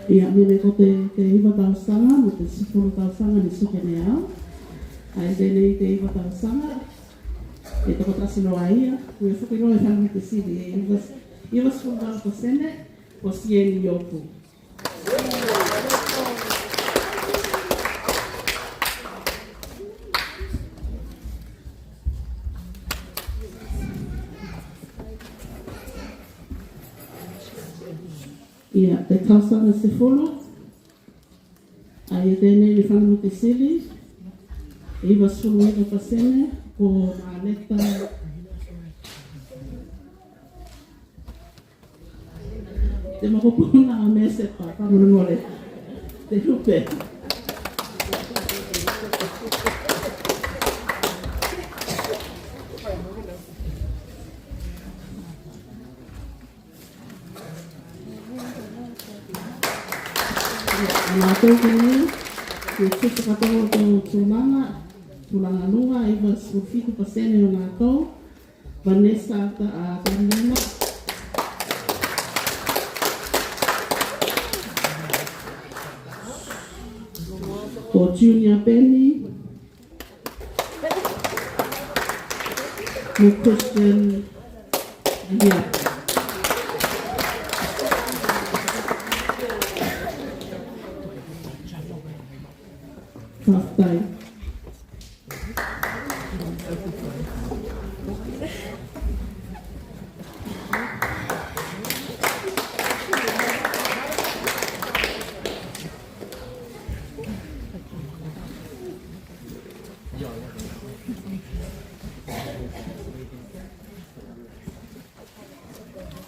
Ia, mea ne ko te, te iva tausaga mo te sefulu tausaga ne suke ne au. Ae tenei te iva tausaga, e tokotasi loa a ia, ko ia foki loa e fano te sili, e iva, iva sefulu valu pasene, ko Sieni Iopu. Ia, te tausaga sefulu, a ia tenei ne fano mo te sili, e iva sefulu iva pasene, ko Maleta. Te mokopuna a Mesepa, fakamolemole. Te lupe. A matou tenei, e tusa katoa o tou tulaga, tulaga lua, e iva sefulu fitu pasene o latou, Vanessa, a, Taniela. Ko Junior Penny. Mo Christian Lia. Fafetai.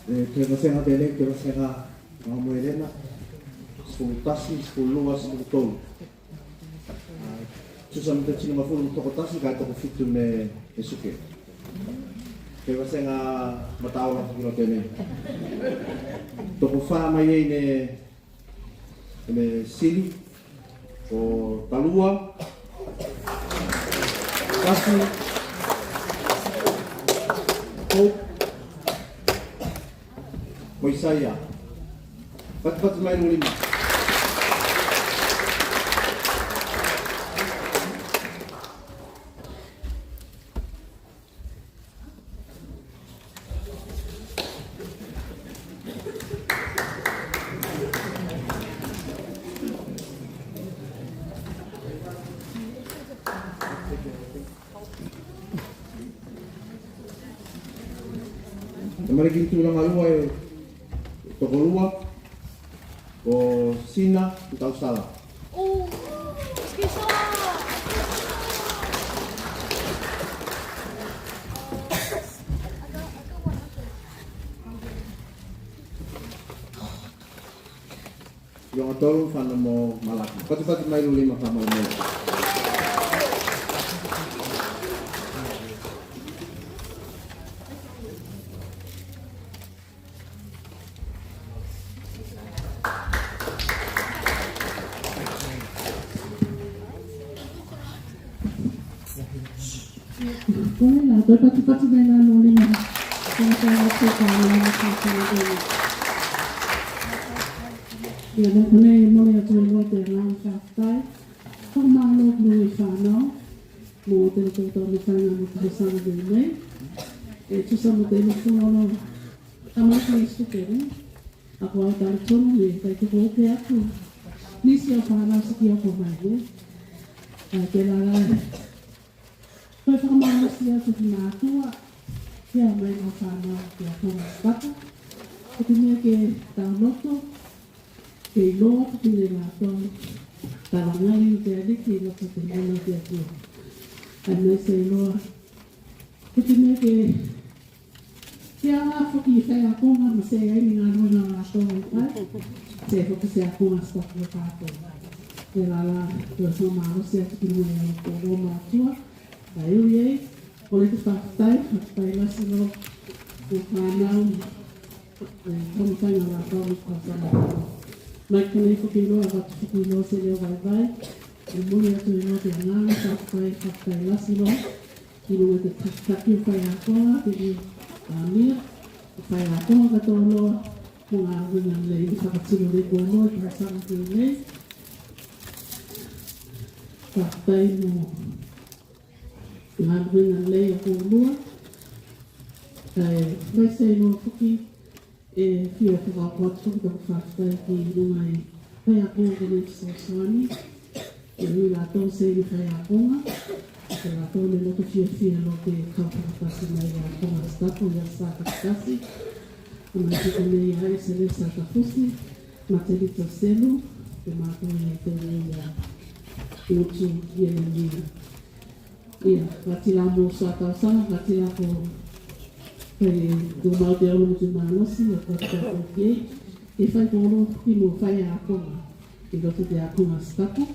E, te vasega tenei, te vasega Mamoe Lena, sefulu tasi, sefulu lua, sefulu tolu. A, tusa mo te tino gafulu mo tokotasi, kae tokofitu ne, ne suke. Te vasega mataola foki loa tenei. Tokofa mai ei ne, ne sili, ko Talua, Kasi, Hope, mo Isaia. Patipati mai luma. Tamaliki tulaga lua e tokolua, ko Sina Tausala. Ioga tolu, fano mo Malaki. Patipati mai luma, fano mo. Koe la, toe patipati mai la lolima. Koe la, toe patipati mai la lolima. Ia, mo konei e mole atu loa te agaga fakafetai. Fakamalo ki luga i fanau mo te loto o tau mafaiga mo te sasaga nei. E tusa mo te lua sefulu ono tamaliki i Suke nei. A ko au talitonu me kai tuku oke atu nisi o fanau siki oko mai nei. A, ke la la. Koe fakamalosi atu ki matua, ki a mai o fanau ki a Tonga Sipata. Ko te mea ke tauloto, ke iloa atu ki ne latou tala gali o te Aliki i loto te mana o te Atua. Ae maise iloa ko te mea ke Ke ala foki i faiakoga ma seai ni galuega a latou e fai. Se foki se akoga sitaki o tatou. Tela la, toe fakamalosi atu ki luga i a latou o matua. Ae ui ei, o le te fakafetai, fakafetai lasi loa. Ko fanau e, taumafai ga la tau ko fanau. Mai konei foki loa, avatu foki loa se leo vaivai. E moni atu loa te agaga, fakafetai, fakafetai lasi loa. Ki luga i te takitaki o faiakoga, te ia, a, mea o faiakoga katoa loa, ko galuega lei, fakatino lei ko loa i tausaga tenei. Fakafetai mo galuega lei a koulua. Kae maise loa foki, e fia fakaoko atu foki taku fakafetai ki luga i faiakoga konei i fesoasoani. E ui latou se i faiakoga, ko latou ne loto fiafia loa ke kau fakatasi mai i akoga aso tapu i Aso Sa takitasi. Mai ki konei a Eselesa Tafusi, Matelita Selu, ko matou i te ia Gutu Ieremia. Ia, kāti la mo sa tausaga, kāti la ko fai tumau te olo mo te malosi, ia ko te tatou ke, ke fai ko olo ki mo faiakoga. Ki loto te akoga aso tapu,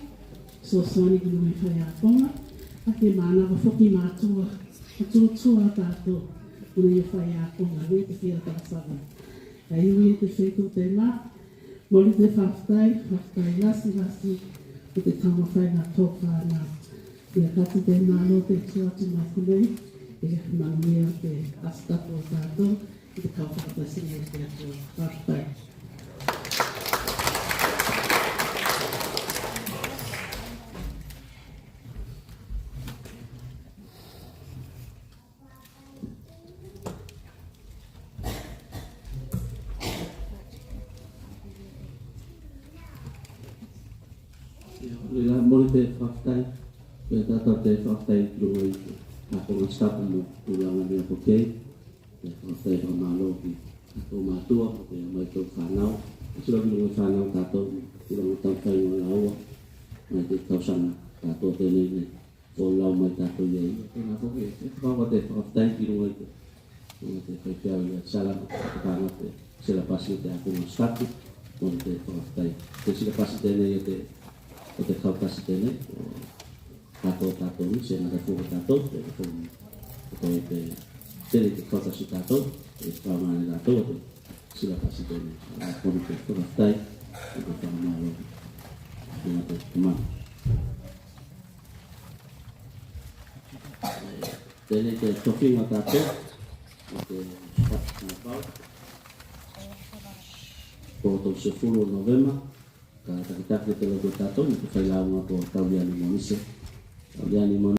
fesoasoani ki luga i faiakoga, a ke manava foki matua, matutua tatou, ona ia faiakoga, ne te fia tausaga. Kae ui e te feitu tenā, moli te fakafetai, fakafetai lasi lasi, ko te taumafai ga tou fanau. Ia kāti tenā loa te tu atu mai konei, ia manuia te Aso Tapu o tatou, i te kau fakatasi mai te Atua. Fakafetai. Ia, moli te fakafetai, pe tatou te fakafetai ki luga i te akoga aso tapu mo tulaga nei a ko kei, te fakafetai fakamalo ki tatou matua, mo te mai tou fanau, e sila ki luga i fanau tatou, ki luga i taumafai ga laua, mai te tausaga tatou tenei nei. Ko lau mai tatou i ei. Tena foki e fakaoko te fakafetai ki luga i te, luga i te faifeau ia Sala, ko te kaga te silapasi o te akoga aso tapu, mo te fakafetai. Te silapasi tenei o te, o te kautasi tenei, o tatou, tatou ni, se na ka fuka tatou, te, te, te, te, te kautasi tatou, e fakaoga ne tatou, te silapasi tenei. A, ko te fakafetai, ko te fakamalo. Ia te, te mana. Tenei te tofiga tatou, o te Fatu Pau. Ko tolusefulu o Novema, ka takitaki te lotu tatou, ne te failauga ko Tauliani Monise. Tauliani Monise.